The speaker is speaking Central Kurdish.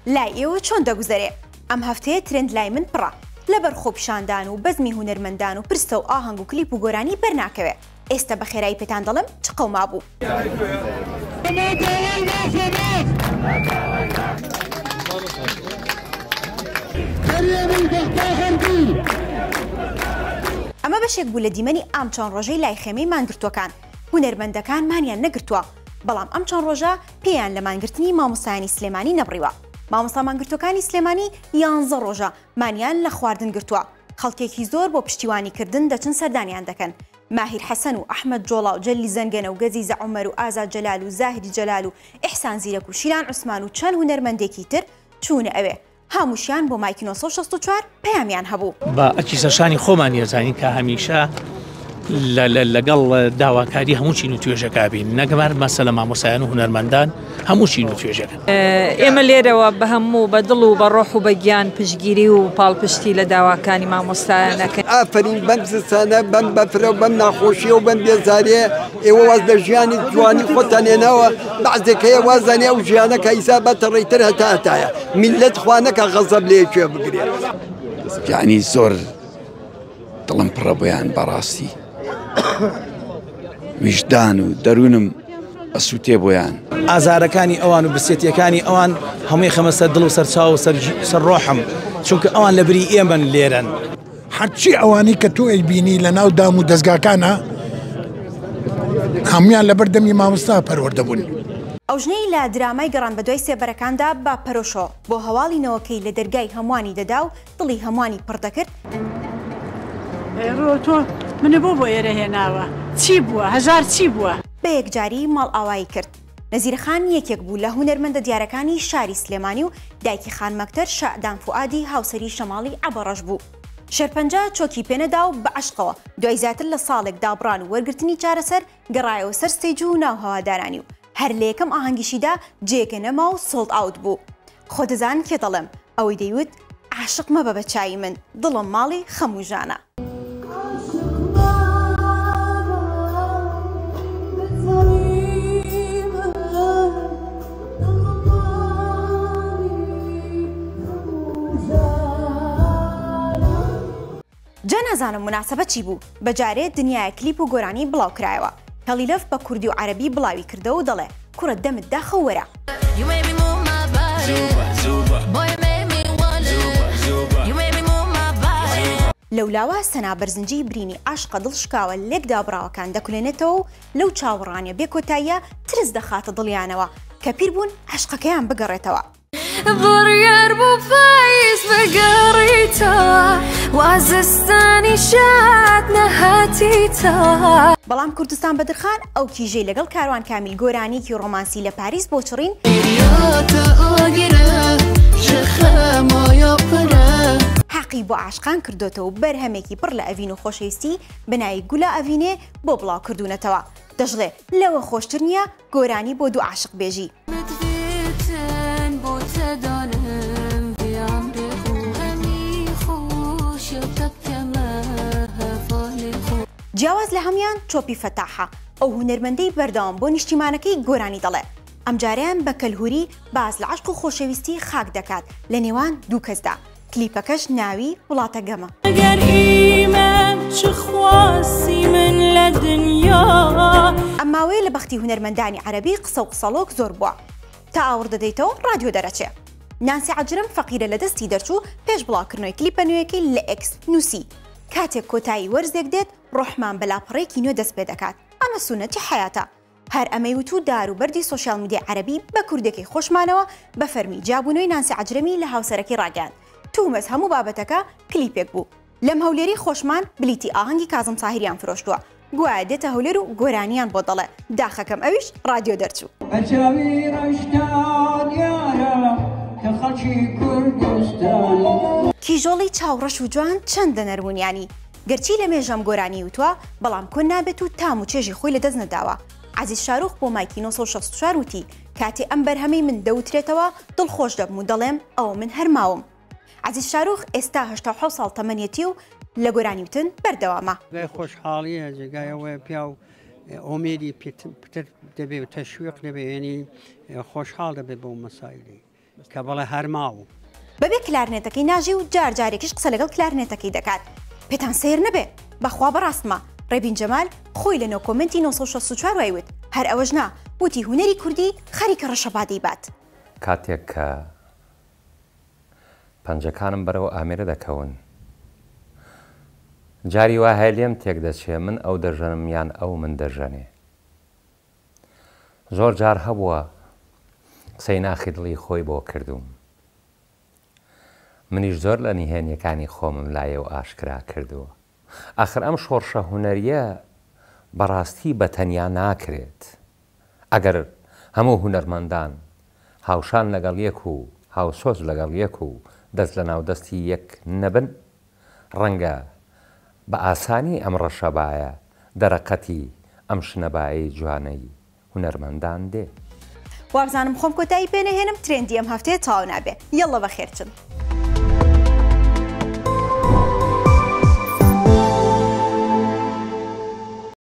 لای ئێوە چۆن دەگوزەرێ؟ ئەم هەفتەیە ترێند لای من پڕە لەبەر خۆپیشاندان و بەزمی هونەرمەندان و پرسە و ئاهەنگ و کلیپ و گۆرانی بەرناکەوێ ئێستە بە خێرایی پێتان دەڵێم چ قەومابوو. ئەمە بەشێک بوو لە دیمەنی ئام چەند ڕۆژەی لای خێمەی مانگرتووەکان هونەرمەندەکان مانیان نەگرتووە بەڵام ئەم چەند ڕۆژە پێیان لە مانگرتنی مامۆستایانی سلێمانی نەبڕیوە. مامۆستا مانگرتووەکانی سلێمانی یانزە ڕۆژە مانیان لە خواردن گرتووە، خەڵکێکی زۆر بۆ پشتیوانی کردن دەچن سەردانیان دەکەن. ماهیر حەسەن و ئەحمەد جۆڵا و جەلیل زەنگەنە و گەزیزە عومەر و ئازاد جەلال و زاهیر جەلال و ئیحسان زیرەک و شیلان عوسمان و چەند هونەرمەندێکی تر چوونە ئەوێ. هەمووشیان بۆ مایکی 964 پەیامیان هەبوو. بە ئەرکی سەرشانی خۆمان ئەزانین کە هەمیشە لەگەڵ داواکاری هەموو چین و توێژەکە بین، نەک هەر مەسەلە مامۆستایان و هونەرمەندان، هەموو چین و توێژەکە. ئێمە لێرەوە بە هەموو بە دڵ و بە ڕۆح و بە گیان پشتگیری و پاڵپشتی لە داواکانی مامۆستایان ئەکەین. ئافەرین بەم زستانە، بەم بەفرە و بەم ناخۆشییە و بەم بێزارییە ئێوە واز لە ژیانی جوانی خۆتان هێناوە، بەعزێک هەیە وازانێ ئەو ژیانە کە ئیسا باتە ڕێیتر هەتا هەتایە میللەت خوا نەکا غەزەب لە یەکێ بگرێ. یەعنی زۆر دڵم پڕە بۆیان بەڕاستی ویژدان و دەروونم ئەسووتێ بۆیان. ئازارەکانی ئەوان و برسێتیەکانی ئەوان هەمووی خەمە سەر دڵ و سەر چاو و سەر ڕۆحم چونکە ئەوان لە بری ئێمەن لێرەن. هەرچی ئەوانەی کە تۆ ئەیبینی لە ناو دام و دەزگاکانە هەموویان لەبەر دەمی مامۆستا پەروەردە بوون. ئەو ژنەی لە درامای گەڕان بەدوای سێبەرەکاندا بە پەرۆشەوە بۆ هەواڵی نەوەکەی لە دەرگای هەمووانی دەدا و دڵی هەمووانی پڕ دەکرد، ڕۆ تۆ منت بۆ بۆ ئێرە هێناوە؟ چی بووە؟ هەژار چی بووە؟ بە یەکجاری ماڵئاوایی کرد. نەزیرە خان یەکێک بوو لە هونەرمەندە دیارەکانی شاری سلێمانی و دایکی خانمەکتەر شەعدان فوئادی هاوسەری شەماڵی عەبەڕەش بوو. شێرپەنجە چۆکی پێنەدا و بە عەشقەوە دوای زیاتر لە ساڵێک دابڕان و وەرگرتنی چارەسەر گەڕایەوە سەر stage و ناو هەوادارانی و هەر لە یەکەم ئاهەنگیشیدا جێگە نەما و sold out بوو. خۆ دەزانن کێ دەڵێم؟ ئەوەی دەیوت عاشق مەبە بە چاوی من، دڵم ماڵی خەم و ژانە. جا نازانم موناسەبە چی بوو بە جارێ دنیایەک کلیپ و گۆرانی بڵاو کرایەوە هێڵی لەف بە کوردی و عەرەبی بڵاوی کردەوە و دەڵێ کوڕە دەمت داخە و وەرە. لەولاوە سەنا بەرزنجی برینی عاشقە دڵ شکاوە لێک دابڕاوەکان دەکولێنێتەوە و لەو چاوەڕانیە بێ کۆتاییە ترس دەخاتە دڵیانەوە کە پیر بوون عەشقەکەیان بگەڕێتەوە. بڕیار بوو پاییز بگەڕیتەوە وا زستانی شاد نەهاتیتەوە. بەڵام کوردستان بەدرخان ئەو کیژەی لەگەڵ کاروان کامیل گۆرانییەکی ڕۆمانسی لە پاریس بۆ چڕین، حەقی بۆ عاشقان کردۆتەوە و بەرهەمێکی پڕ لە ئەڤین و خۆشەویستی بە ناوی گولا ئەڤینێ بۆ بڵاو کردوونەتەوە. دەشڵێ، لەوە خۆشتر نییە گۆرانی بۆ دوو عاشق بێژی. جیاواز لە هەموان چۆپی فەتاحە، ئەو هونەرمەندەی بەردەوام بۆ نیشتیمانەکەی گۆرانی دەڵێ، ئەمجارەیان بە کەلهوری باس لە عەشق و خۆشەویستی خاک دەکات لە نێوان دوو کەسدا، کلیپەکەش ناوی وڵاتەگەمە. ئەم ماوەیە لە بەختی هونەرمەندانی عەرەبی قسە و قسەڵۆک زۆر بووە. تا ئاوڕ دەدەیتەوە ڕادیۆ دەرەچێ. نانسی عەجرەم فەقیرە لە دەستی دەرچوو پێش بڵاوکردنەوەی کلیپە نوێیەکەی لە ئێکس نووسی، کاتێک کۆتایی وەرزێک دێت ڕۆحمان بە لاپەڕەیەکی نوێ دەست پێدەکات، ئەمە سوننەتی حەیاتە. هەر ئەمەی وت و دار و بەردی سۆشیال میدیای عەرەبی بە کوردەکەی خۆشمانەوە بە فەرمی جیابوونەوەی نانسی عەجرەمی لە هاوسەرەکەی ڕاگەیاند. تومەز هەموو بابەتەکە کلیپێک بوو. لەم هەولێری خۆشمان بلیتی ئاهەنگی کازم تاهیریان فرۆشتووە. گوایە دێتە هەولێر و گۆرانیان بۆ دەڵێ. داخەکەم ئەویش ڕادیۆ دەرچوو. بە چاوی ڕەشتا دیارە کە خەڵکی کوردستانی. کیژۆڵی چاو ڕەش و جوان چەندە نەرمونیانی. گەرچی لە مێژە ئەم گۆرانیەی وتوە بەڵام کۆن نابێت و تام و چێژی خۆی لەدەست نەداوە. عەزیز شاروخ بۆ مایکی 964 وتی، کاتێ ئەم بەرهەمەی من دەوترێتەوە دڵخۆش دەبم و دەڵێم ئەوە من هەر ماوم. عەزیز شاروخ ئێستا 87 ساڵ تەمەنیەتی و لە گۆرانی وتن بەردەوامە. جێگای خۆشحاڵیە، جێگای ئەوەیە پیاو ئومێدی پتر دەبێ و تەشویق دەبێ، یەنی خۆشحاڵ دەبێ بەو مەسایلەی. کە بڵێ هەر ماوم. بەبێ کلارنێتەکەی ناژی و جار جارێکیش قسە لەگەڵ کلارنێتەکەی دەکات. پێتان سەیر نەبێ بەخوا بەڕاستمە ڕێبین جەمال خۆی لە نۆ comment ی 964 وای وت هەر ئەوەش نا وتی هونەری کوردی خەریکە ڕەشەبا دەیبات. کاتێک کە پەنجەکانم بەرەو ئامێرە دەکەون جاری وا هەیە لێم تێک دەچێ من ئەو دەژەنم یان ئەو من دەژەنێ. زۆر جار هەبووە قسەی ناخی دڵی خۆی بۆ کردووم. منیش زۆر لە نهێنیەکانی خۆمم لای ئەو ئاشکرا کردووە. ئاخر ئەم شۆڕشە هونەریە بەڕاستی بە تەنیا ناکرێت. ئەگەر هەموو هونەرمەندان هاوشان لەگەڵ یەک و هاوسۆز لەگەڵ یەک و دەست لەناو دەستی یەک نەبن، ڕەنگە بە ئاسانی ئەم ڕەشەبایە دەرەقەتی ئەم شنەبایەی جوانەی هونەرمەندان دێ. وابزانم خۆم کۆتایی پێ نەهێنم ترێندی ئەم هەفتەیە تەواو نابێ یەڵڵە بەخێرچن.